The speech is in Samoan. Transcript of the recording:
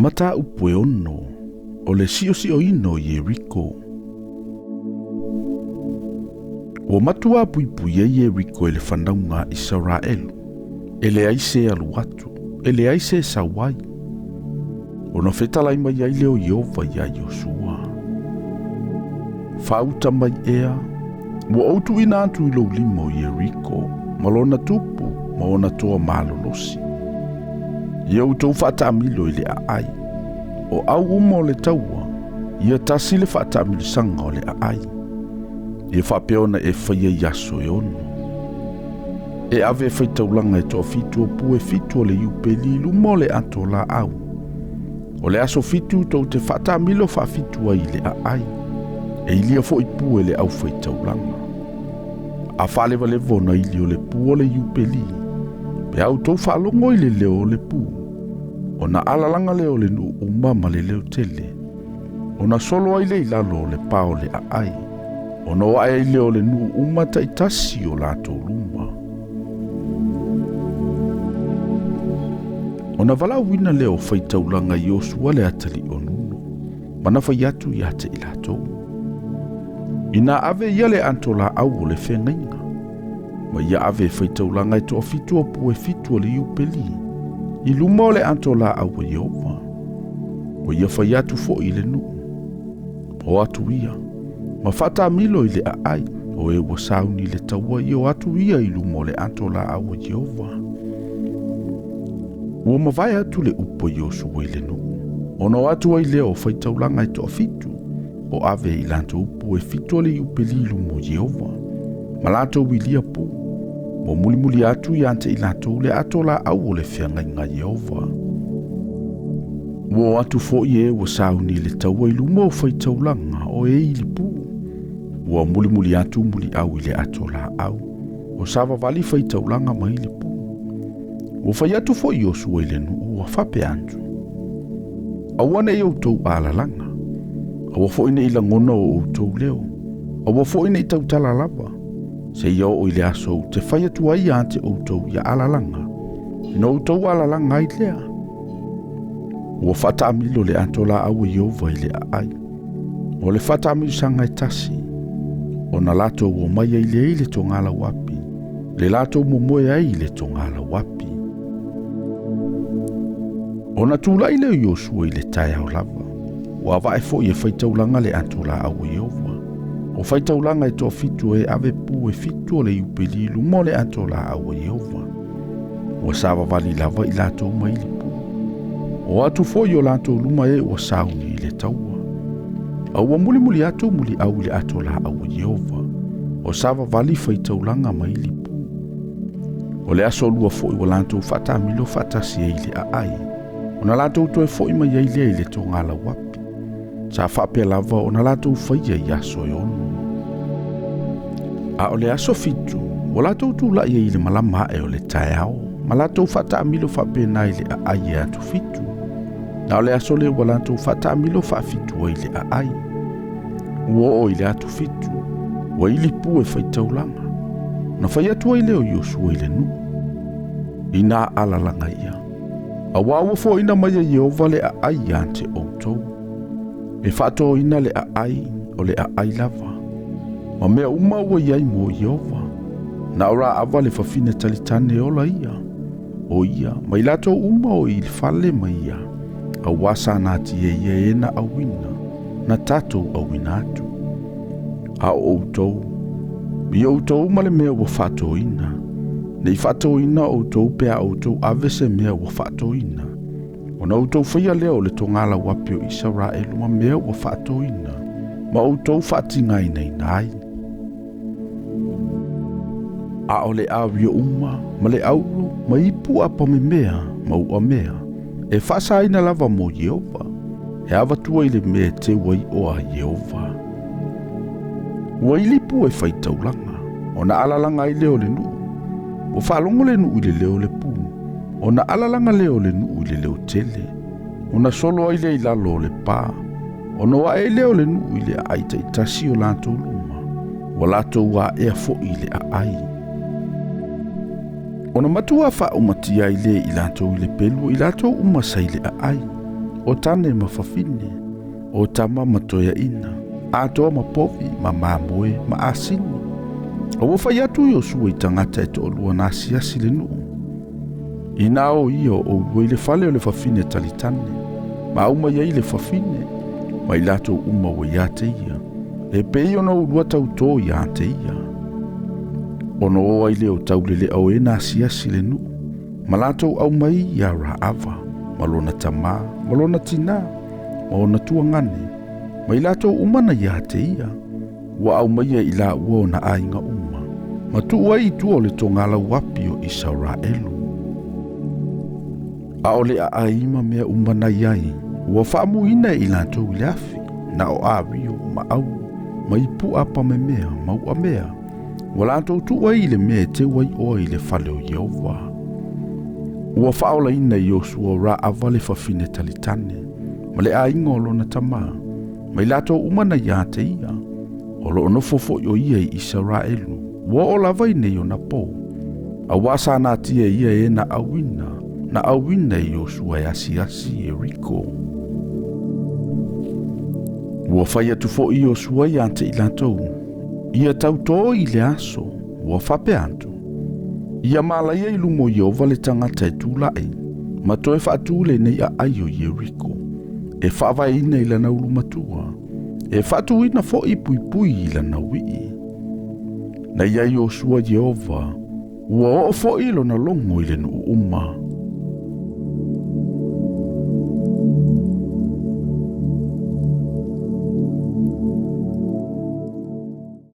Mataupu e 6, o le si'osi'oina o Ieriko. Ua matuā puipuia Ieriko e le fanauga a Isaraelu, e leai se alu atu, e leai se sau ai. Ona fetalai mai ai lea o Ieova iā Iosua, Faauta mai ea, ua ou tuuina atu i lou lima o Ieriko, ma lona tupu ma ona toa malolosi. Ia outou faataamilo i le aai, o au uma o le taua, ia tasi le faataamilosaga o le aai. Ia faapea ona e faia i aso e 6. E ave e faitaulaga e toafitu o pu e 7 o le iupeli i luma o le ato laau. O le aso 7 tou te faataamilo faafitu ai i le aai. E ilia foi pu e le au faitaulaga. A faalevaleva ona ili o le pu o le iupeli, pe a outou faalogo i le leo o le pu, ona alalaga lea o le nuu uma ma le leo tele, ona solo ai le i lalo o le pa o le aai, ona o ae ai lea o le nuu uma taitasi o latou luma. Ona valaauina lea o faitaulaga i Iosua le atalii o Nuno, ma na fai atu ia te i latou. Ina ave ia le ato laau o le feagaiga, ma ia ave e faitaulaga e toafitu o pu e 7 o le iupeli, i luma o le ato laau a Ieova. O ia fai atu foi i le nuu, o atu ia, ma faataamilo i le aai, o e ua sauni le taua ia o atu ia i luma o le ato laau a Ieova. Ua mavae atu le upu a Iosua i le nuu, ona o atu ai lea o faitaulaga e toafitu, o ave i latou upu e 7 o le iupeli i luma o Ieova, ma latou ilia pu, mo mulimuli atu ia te i latou le ato laau o le feagaiga Ieova. Ua o atu foi e ua sauni le taua i luma o faitaulaga o e ili pu. Ua mulimuli atu muliau i le ato laau, o savavali faitaulaga ma ili pu. Ua fai atu foi Iosua i le nuu ua faapea atu, Aua nei outou alalaga, aua foi nei lagona o outou leo, aua foi nei tautala lava, seia oo i le aso ou te fai atu ai ia te outou ia alalaga, ina outou alalaga ai lea. Ua faataamilo le ato laau a Ieova i le aai, o le faataamilosaga e tasi, ona latou omai ai lea i le togalauapi, le latou momoe ai i le togalauapi. Ona tulai lea o Iosua i le taeao lava, ua avae foi e faitaulaga le ato laau a Ieova. O faitaulaga e toafitu e ave pu e 7 o le iupeli i luma o le ato laau a Ieova. Ua savavali lava i latou ma ili pu. O atu foi o latou luma e ua sauni i le taua. A ua mulimuli atu muliau i le ato laau a Ieova. O savavali faitaulaga ma ili pu. O le aso 2 foi ua latou faataamilo faatasi ai i le aai, ona latou toe foi mai ai lea i le togalauapi. Sa faapea lava ona latou faia i aso e 6. A o le aso 7, ua latou tulai ai i le malama ae o le taeao, ma latou faataamilo faapena i le aai e atu 7. Na o le aso lea ua latou faataamilo faafitu ai i le aai. Ua oo i le atu 7, ua ili pu e faitaulaga. Na fai atu ai lea o Iosua i le nuu, Ina alalaga ia, aua ua foaina mai e Ieova le aai ia te outou. E faatoina le aai o le aai lava, ma mea uma ua iai mo Ieova. Na o Raava le fafine talitane ola ia, o ia, mai latou uma o i le fale mai ia, aua sa nati e ia e na auina, na tatou auina atu. A o outou, i outou ma le mea ua faatoina, nei faatoina outou pe a outou ave se mea ua faatoina, ona outou faia lea o le togalauapi o Isaraelu ma mea ua faatoina, ma outou faatigainaina ai. A o le awio uma, ma le auro, ma ipu apamemea, ma uamea, e faasaina lava mo Ieova, e avatua i le mea e teu ai oa Ieova. Ua ili pu e faitaulaga, ona alalaga ai lea o le nuu. Ua faalogo le nuu i le leo o le pu, ona alalaga lea o le nuu i le leo tele, ona solo ai lea i lalo o le pa, ona o ae lea o le nuu i le aai taitasi o latou luma, ua latou aea foi i le aai. Ona matua faaumatia ai lea i latou i le pelu i latou uma sa i le aai, O tane ma fafine, o tama ma toeaʻina, atoa ma povi ma mamoe ma asini. A ua fai atu Iosua i tagata e toalua na asiasi le nuu. Ina o ia o ʻolua i le fale o le fafine talitane, ma aumai ai le fafine, ma i latou uma ua ia te ia, e pei ona ʻolua tautō ia te ia. Ona o ai lea o tauleleʻa o e na asiasi le nuu, ma latou aumai iā Raava, ma lona tamā, ma lona tinā, ma ona tuagane, ma i latou uma na ia te ia, ua aumaia e i laua ona aiga uma, ma tuu ai i tua o le togalauapi o Isaraelu. A o le aai ma mea uma na i ai, ua faamuina e i latou i le afi, na o awio ma auro, ma ipu apamemea ma uamea, ua latou tuu ai i le mea e teu ai oa i le fale o Ieova. Ua faaolaina e Iosua Raava le fafine talitane, ma le aiga o lona tamā, ma i latou uma na ia te ia, o loo nofo foi o ia i Isaraelu, ua oo lava i nei ona pō. Auā sa natia e ia e na auina, na auina e Iosua e asiasi Ieriko. Ua fai atu foi Iosua ia te i latou, ia tautō i le aso, ua faapea atu, ia malaia i luma o Ieova le tagata e tulaʻi, ma toe faatū lenei aai o Ieriko, e faavaeina i lana ulumatua, e faatuina foi puipui i lana uii. Na iai Iosua Ieova, ua oo foi lona logo i le nuu uma.